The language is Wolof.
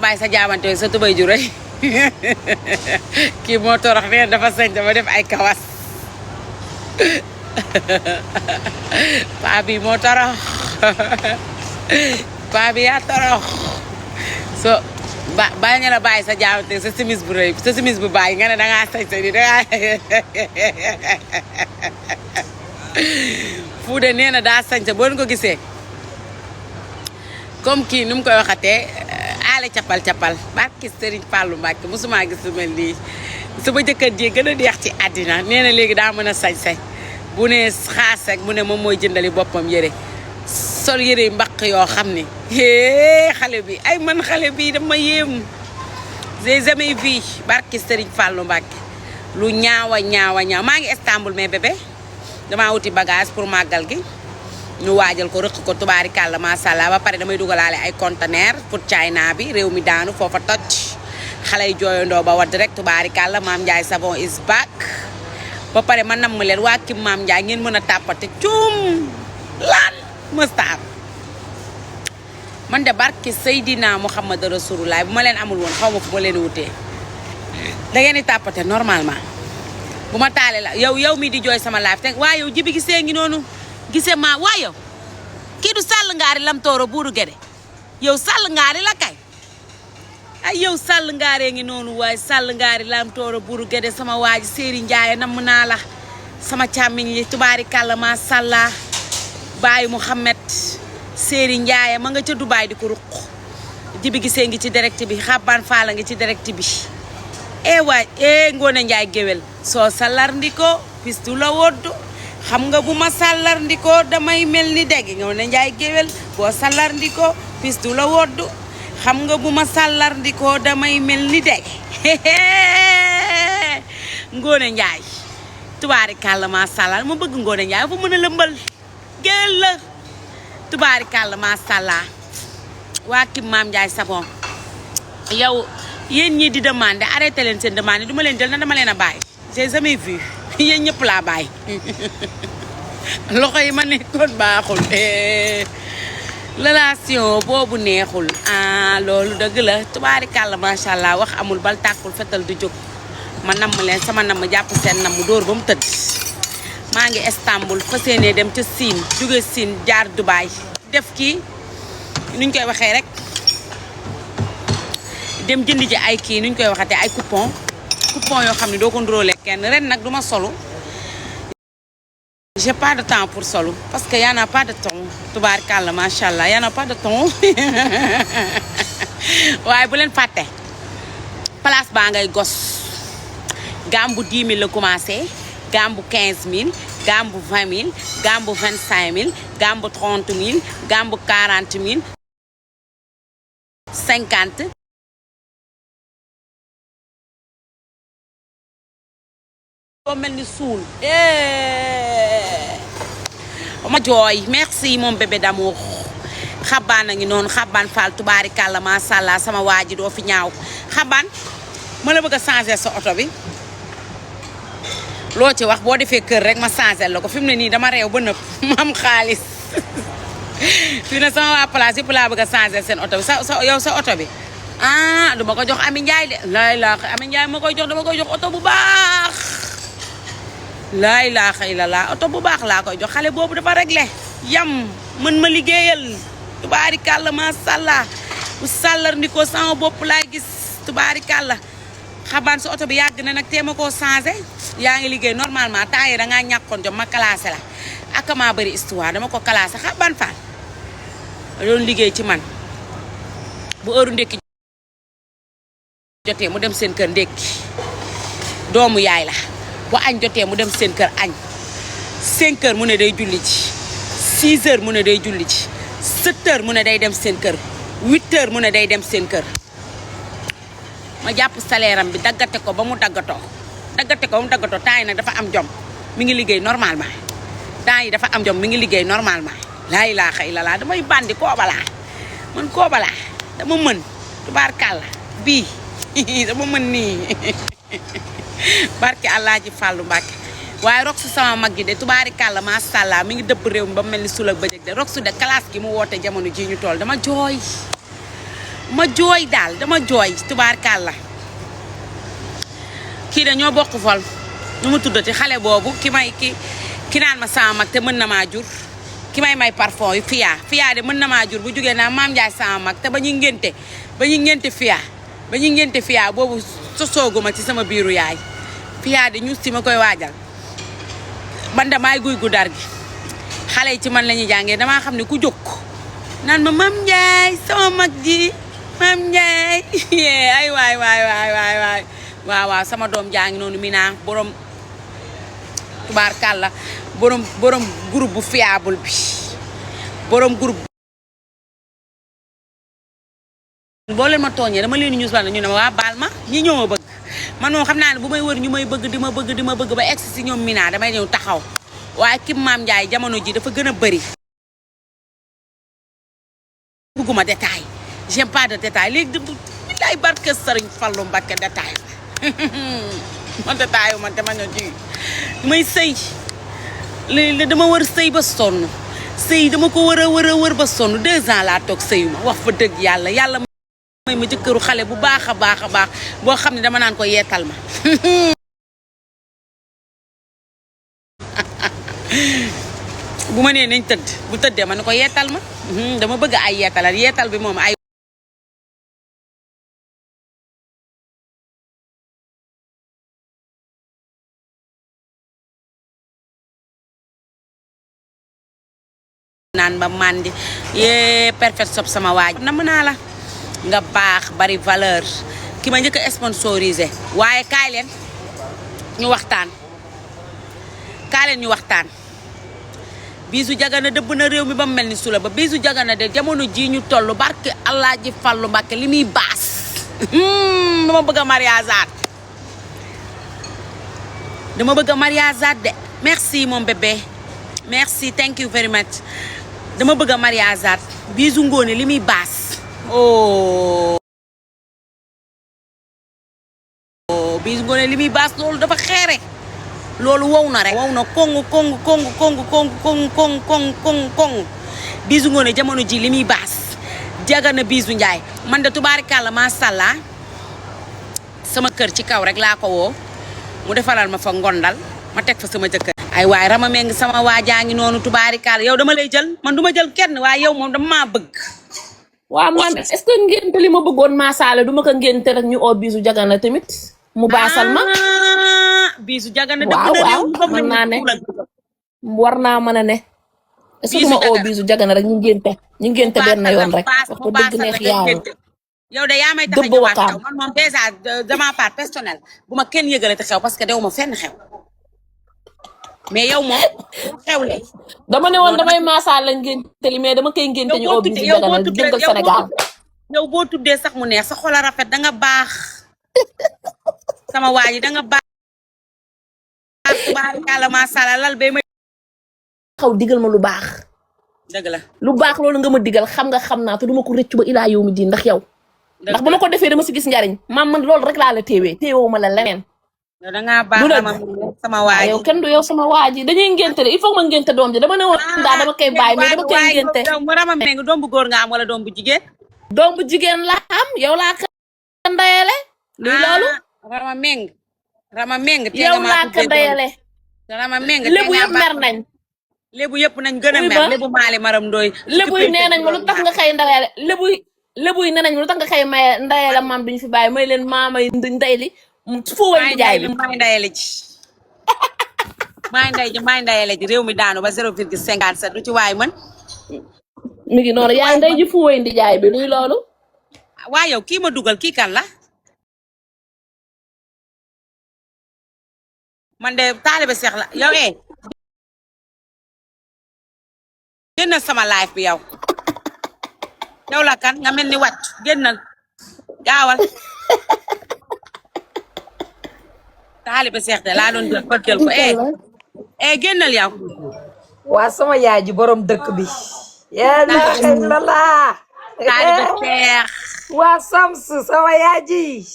bàyyi sa jaamante sa tubay ju rëy kii moo torox neen dafa sañ dafa def ay kawas paa bi moo torox paa bi yaa torox so bàyyi nga la bàyyi sa jaamante sa simis bu rëy sa simis bu bàyyi nga ne dangaa sañ sa di dangaa Fodé nee na daa sañ sa boo ko gisee comme kii nu mu koy waxatee aale capal barki Serigne Fallou Mbacke mosuma gis lu mel nii sama jëkkër ji gën a neex ci àddina nee na léegi daa mën a sañ-sañ bu ne xaas rek mu ne moom mooy jëndali boppam yére sol yére mbaq yoo xam ne xale bi ay man xale bi dama yéem j'ai jamais vu barki Serigne Fallou Mbacke lu ñaawa maa ngi Istanbul mais bébé damaa wuti bagage pour màggal gi ñu waajal ko rëq ko tubaarikàlla macha allah ba pare damay dugalaale ay conteneur pour China bi réew mi daanu foofa toj xale yi jooyandoo ba wadd rek tubaarikàlla maam Ndiaye savon is back ba pare ma namm leen waa kim maam Ndiaye ngeen mën a tàppate cuum lan mësta am man de barke Seydina Muhammad Rasulullah bu ma leen amul woon xaw ma fu ma leen wutee da ngeen di tàppate normalement bu ma taalee la yow mi di jooy sama live te waa yow jibi gisee ngi noonu gisee ma waa yow kii du sàll ngaari lam tooro buuru gede yow sàll ngaari la kay ay yow sàll ngaaree ngi noonu waaye sàll ngaari lam tooro buuru gede sama waaji Séeri Njaaye namm naa la sama càmmiñ li tubaarikàlla ma sàlla Baye Mouhamed Séeri Njaaye ma nga ca Dubaay di ko ruq jibi gisee ngi ci direct bi xabbaan faala ngi ci direct bi waay Ngoone Njaay géwél soo salarndiko pistu la woddu xam nga bu ma sàllarndikoo damay mel ni dégg Ngoone Njaay géwél boo sàllarndikoo pistu la woddu xam nga bu ma sàllarndikoo damay mel ni dégg Ngoone Njaay tubaarikàlla ma sàllar ma bëgg Ngoone Njaay fa mën a lëmbal géwél la tubaarikàlla ma sàllar waa kim maam Njaay savon yow yéen ñii di demandé arrêté leen seen demande du ma leen jël na dama leen a bàyyi j'ai jamais vu yéen ñëpp laa bàyyi loxo yi ma nekkoon baaxul relation boobu neexul loolu dëgg la tubaarikàlla macha allah wax amul bal tàkkul fetal du jóg ma namm leen sama namm jàpp seen namm dóor ba mu tëdd maa ngi Istanbul fas yéenee dem ca Siin jóge Siin jaar Dubaay def kii nuñ koy waxee rek dem jëndi ci ay kii nuñ koy waxatee ay coupon yoo xam ne doo ko ndróole kenn ren nag duma solu j'ai pas de temps pour solu parce que y en a pas de temps tubaarkàlla macha allah y en a pas de temps waaye bu leen fàtte place baa ngay gos gaam bu 10 000 la commencé gaam bu 15 000 gaam bu 20 000 gaam bu 25 000 gaam bu 30 000 gaam bu 40 000 50 boo mel ni suul ma jooy merci mon bébé d'amour xabaan a ngi noonu xabaan faal tubaarikàlla macha allah sama waa ji doo fi ñaaw xabaan ma la bëgg a changer sa oto bi loo ci wax boo defee kër rek ma changer la ko fi mu ne nii dama réew ba nëpp ma am xaalis fi ne sama waa place yëpp laa bëgg a changer seen oto bi yow sa oto bi duma ko jox Ami Njaay de laay laa Ami Njaay ma koy jox dama koy jox oto bu baax laa ilaaha illallaah oto bu baax laa koy jox xale boobu dafa réglé yam mën ma liggéeyal tubaarikàlla macha allah bu sàllar ndi ko sama bopp laay gis tubaarikàlla xabaan sa oto bi yàgg na nag téema koo changé yaa ngi liggéey normalement temps yi dangaa ñàkkoon jom ma classé la ak maa bëri histoire dama ko classé xabaan faal doon liggéey ci man bu heure ndékki jotee mu dem seen kër ndékki doomu yaay la bu añ jotee mu dem seen kër añ 5 heures mu ne day julli ci 6 heures mu ne day julli ci 7 heures mu ne day dem seen kër 8 heures mu ne day dem seen kër ma jàpp salaire am bi daggate ko ba mu daggatoo temps yi nag dafa am jom mi ngi liggéey normalement temps yi dafa am jom mi ngi liggéey normalement laa ilaaha illallaah damay bandi koobalaa man koobalaa dama mën tubaarkàlla bii dama mën nii barke allah ji fàllu Mbàkke waaye Roxu sama mag gi de tubaarikàlla macha allah mi ngi dëbb réew mi ba mel ni sul ak bëjëg de Roxu de classe gi mu woote jamono ji ñu tool dama jooy ma jooy daal dama jooy tubaarkàlla kii de ñoo bokk fol nu mu tuddati xale boobu ki naan ma sama mag te mën na maa jur ki may parfum yu fiyaa de mën na maa jur bu jógee naa maam Njaay sama mag te ba ñuy ngénte fiyaa boobu sosooguma ci sama biiru yaay fiyaa de ñu si ma koy waajal man damaay guy gu dar gi xale yi ci man la ñuy jàngee damaa xam ne ku jóg naan ma maam Njaay sama mag ji maam Njaay ay waay waaw sama doom jaa ngi noonu Mina borom tubaarkàlla borom groupe bu fiable bi borom groupe boo leen ma tooñee dama leen ñuus wala ñu ne ma waa baal ma ñi ñoo ma bëgg man moom xam naa ne bu may wër ñu may bëgg di ma bëgg ba egsi si ñoom Mina damay ñëw taxaw waaye kim maam Njaay jamono ji dafa gën a bëri bëgguma détail j'aime pas de détail léegi lay barke Sëriñ Fallu Mbakke détail man détail man dama ñoo ji may sëy léegi dama wër sëy ba sonn sëy dama ko wër ba sonn 2 ans laa toog sëyu ma wax fa dëgg yàlla may ma jëkkëru xale bu baax a baax boo xam ne dama naan ko yeetal ma bu ma nee nañ tëdd bu tëddee ma ne ko yeetal ma dama bëgg ay yeetal bi moom ay naan ba mandi yee perfect sob sama waaj nam naa la nga baax bari valeur ki ma njëkk a sponsorisé waaye kaay leen ñu waxtaan Bijou Jagana dëbb na réew mi ba mu mel ni sula ba Bijou Jagana de jamono ji ñu toll barke Alaaji Fallu Mbàkke li muy baas dama bëgg a mariage de merci mon bébé merci thank you very much dama bëgg a mariage Bijou Ngoné li muy baas Bijou Ngoné li muy baas loolu dafa xeere loolu wow na rek wow na kong Bijou Ngoné jamono ji li muy baas Jagana Bijou Njaay man de tubaarikàlla masàllaa sama kër ci kaw rek laa ko woo mu defaral ma fa ngondal ma teg fa sama jëkkër ay waay Rama Meng sama waajaa ngi noonu tubaarikàlla yow dama lay jël man duma jël kenn waaye yow moom dama maa bëgg waaw man est-ce que ngénte li ma bëggoon maasaale du ma ko ngénte rek ñu oo Bijou Jagana tamit mu baasal ma Bijou Jagana waaw mën naa ne war naa mën a ne est-ce que du ma oo Bijou Jagana rek ñu ngénte benn yoon rek wax ko dëgg neex yàlla yow de yaa may tax a ñëwaat xew man moom déjà de ma part personnelle bu ma kenn yëgale te xew parce que dew ma fenn xew mais yow moom xewle dama ne woon damay maasaale ngénte li mais dama koy ngénte ñu oo Bijou Jagana jëngal Sénégal yow boo tuddee sax mu neex sa xol a rafet da nga baax sama waa ji da nga baax tubaarikàlla masàllaa lal bay may xaw digal ma lu baax dëgg la lu baax loolu nga ma digal xam naa te duma ko rëccu ba ilaa yow mi di ndax yow ndax bu ma ko defee dama si gis njariñ man loolu rek laa la téewoo ma la leneen yow dangaa baax sama waa ji yow kenn du yow sama waa ji dañuy ngénte de il faut ma ngénte doom ji dama ne woon daa dama koy bàyyi mais dama koy ngénte Rama Meng doom bu góor nga am wala doom bu jigéen doom bu jigéen la am yow laa ko ndayale luy loolu Rama Meng yow laa ko ndayale Rama Meng lébu yëpp mer nañ lébu yëpp nañ gën a mer lébu maali maram ndooy lébu yi nee nañ ma lu tax nga xëy ndayale lébu yi nee nañ ma lu tax nga xëy maye ndayale maam duñu fi bàyyi may leen maamay ndey li fu way di jaay bi maay ndayale ji maay ndayale ji réew mi daanu ba 0,57 du ci waay mën mi ngi noonu yaay ndey ji fu way di jaay bi luy loolu waa yow kii ma dugal kii kan la man de taalibe Seex la yow génnal sama live bi yow la kan nga mel ni wàcc génnal gaawal taalibe Seex de laa doon jël ko génnal yow waa sama yaay ji borom dëkk bi yaa la taalibe Seex waa waa Samsu sama yaay ji